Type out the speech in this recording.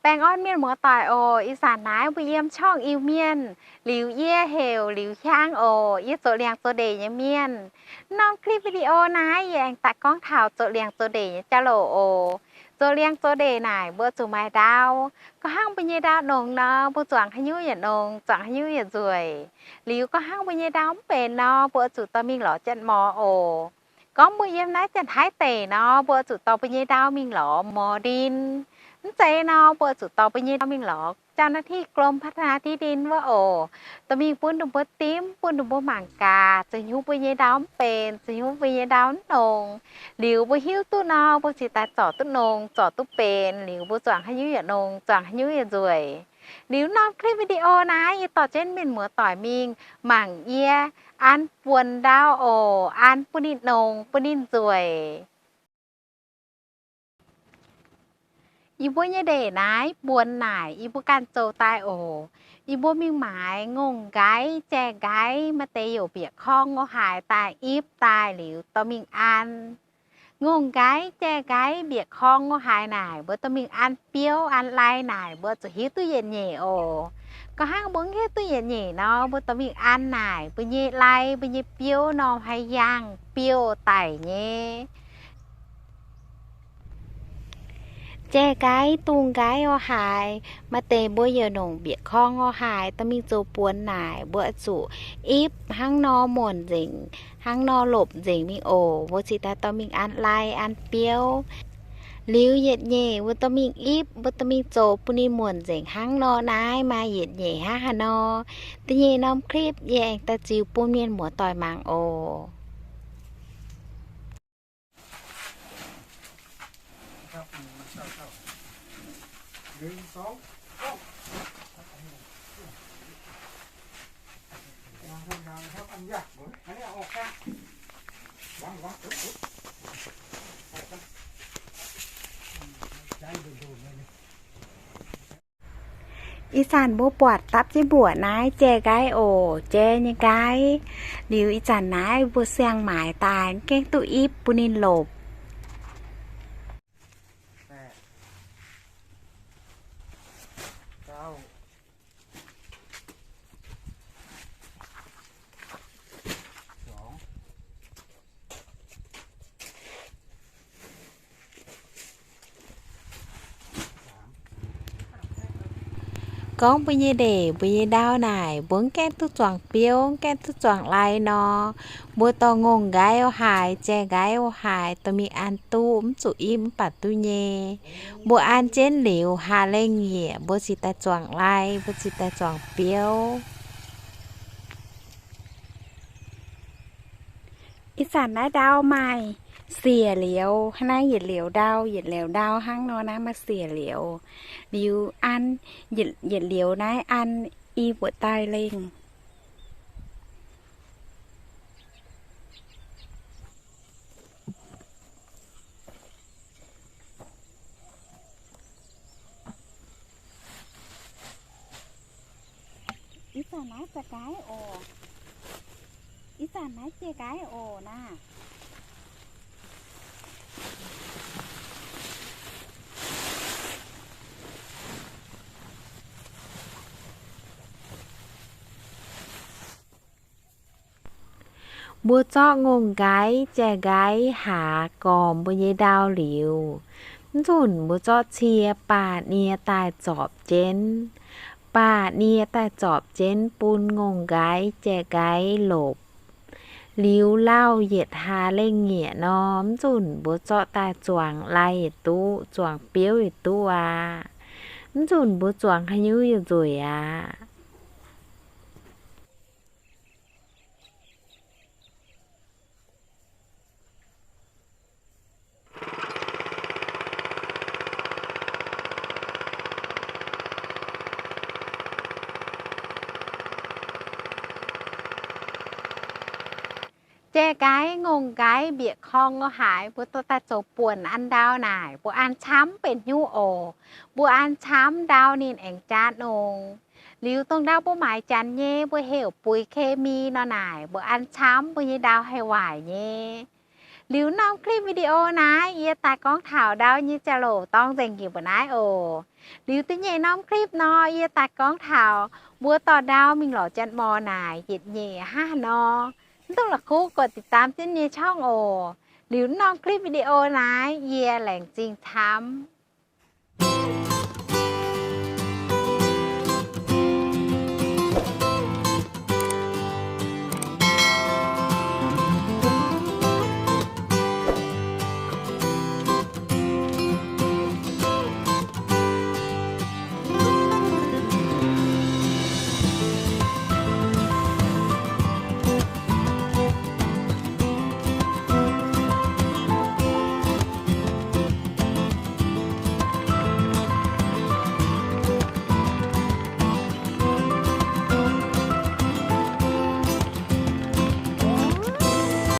Baengh orn mienh muoz-doic oc. Ih zanc naaiv mbuo yiem ช่อง Iu-Mienh, liuz yie heuc Liuz Hiaang oc. Yie zoux liangx zoux ndeic nyei mienh. Norm คลิปวิดีโอ naaiv yie aengx daaih gorngv taux zoux liangx zoux ndeic nyei jauv-louc oc. Zoux liangx zoux ndeic naaic mbuo zuqc maaih ndau. Gorngv hnangv mbuo nyei ndau nongx nor, mbuo zuangx haaix nyungc yaac nongx, zuangx haaix nyungc yaac nzueic. Liuz gorngv hnangv mbuo nyei ndau mv benx nor, mbuo zuqc dorh mingh lorz janx-morz oc. Gorngv mbuo yiem naaiv Janx-Taiv deic nor, mbuo zuqc dorh mbuo nyei ndau mingh lorz morz ndin. Mv zeiz nor, mbuo zuqc dorh mbuo nyei ndau mingh lorz เจ้าหน้าที่กรมพัฒนาที่ดิน wuov oc. Dorh mingh bun ninh mbuo dimv, bun ninh mbuo mangc gaax, zoux haaix nyungc mbuo nyei ndau mv benx, zoux haaix nyungc mbuo nyei ndau mv nongx. Liuz mbuo hiuv duqv nor, mbuo ziouc daaih zorc duqv nongx, zorc duqv benx. Liuz mbuo zuangx haaix nyungc yaac nongx, zuangx haaix nyungc yaac nzueic. Liuz norm คลิปวิดีโอ naaiv yie dorh jienv mienh muoz-doic mingh mangc yie an buonx ndau oc, an bun ninh nongx, bun ninh nzueic. Yie mbuo nyei ndeic naaiv buonx naaic yie mbuo ganh zoux daaih oc. Yie mbuo mingh maaiz ngongh nqaiv, jai nqaiv, maaih deix youc mbieqc korng wuov haaix daaih ipv daaih liuz dorh mingh an. Ngongh nqaiv, jai nqaiv, mbieqc korng wuov haaix naaic mbuo dorh mingh an biouv an lai naaic mbuo zuqc hiuv duqv yietc nyeic oc. Gorngv hnangv mbuo mv hiuv duqv yietc nyeic nor, mbuo dorh mingh an naaic mbuo nyei lai, mbuo nyei biouv norm haaix yangh biouv daic nyei. Jai nqaiv, dungz nqaiv wuov haaix, maaih deix mbuo youc nongc mbieqc korng wuov haaix dorh mingh zoux buonx naaic mbuo zuqc ipv hnangv nor muonc nzengc, hnangv nor lopc nzengc mingh oc. Mbuo ziouc daaih dorh mingh an lai an biouv. Liuz yietc nyeic mbuo dorh mingh ipv, mbuo dorh mingh zoux bun ninh muonc nzengc hnangv nor naaiv maaih yietc nyeic hnangv haaix nor. Da'nyeic norm คลิป yie aengx daaih ziux bun mienh muoz-doic mangc oc. Ih zanc mbuo buatc dapv jienv mbuoqc naaiv jai nqaiv oc, jai nyei nqaiv. Liuz ih zanc naaiv mbuo siang-maaiz daaih mv gaengh duqv ipv bun ninh lopc. Gorngv mbuo nyei ndeic, mbuo nyei ndau naaic, mbuo mv gaengh duqv zuangx biouv, mv gaengh duqv zuangx lai nor, mbuo dorh ngongh nqaiv wuov haaix, jai nqaiv wuov haaix dorh mingh an duqv, mv zuqc ipv mv baac duqv nyei. Mbuo an jienv liuz, hlaax lengh nyieqc mbuo ziouc daaih zuangx lai, mbuo ziouc daaih zuangx biouv. Ih zanc naaiv ndau maaih siec liouz, hnangv naaiv yietc liouz ndau, yietc liouz ndau hnangv nor naaiv maaih siec liouz. Liuz an, yietc, yietc liouz naaiv an i mbuoqc daaih lengh. Ih zanc naaiv za'gaaix oc. Ih zanc naaiv jai nqaiv oc naaiv. Mbuo zorqv ngongh nqaiv, jai nqaiv haaz gormx mbuo nyei ndau liuz, mv nzunc mbuo zorqv cie baah nie daaih zorpc jienv. Baah nie daaih zorpc jienv bun ngongh nqaiv, jai nqaiv lopc. Liuz lauh yietc hlaax lengh nyieqc nor, mv nzunc mbuo zorqv daaih zuangx lai yietc duqv, zuangx biouv yietc duqv aqv. Mv nzunc mbuo zuangx haaix nyungc yaac nzueic aqv. Jai nqaiv, ngongh nqaiv, mbieqc korng wuov haaix, mbuo dorh daaih zoux buonc an ndau naaic, mbuo an camv benx hnyouv oc. Mbuo an camv ndau ninh aengx jaa nongx. Liuz dongh ndau mbuo maaiz janx nyei, mbuo heuc buix เคมี nor naaic, mbuo an camv mbuo nyei ndau haih waaic nyei. Liuz norm clip video naaiv yie daaih gorngv taux ndau nyei jauv-louc dorng nzengc njiec mbuo naaiv oc. Liuz da'nyeic norm clip nor yie daaih gorngv taux mbuo dorh ndau mingh lorz janx-mor naaic yietc nyeic hnangv haaix nor. Mv dungx la'kuqv กดติดตาม jienv nyei ช่อง oc. Liuz norm clip video naaiv yie laengz zingh camv.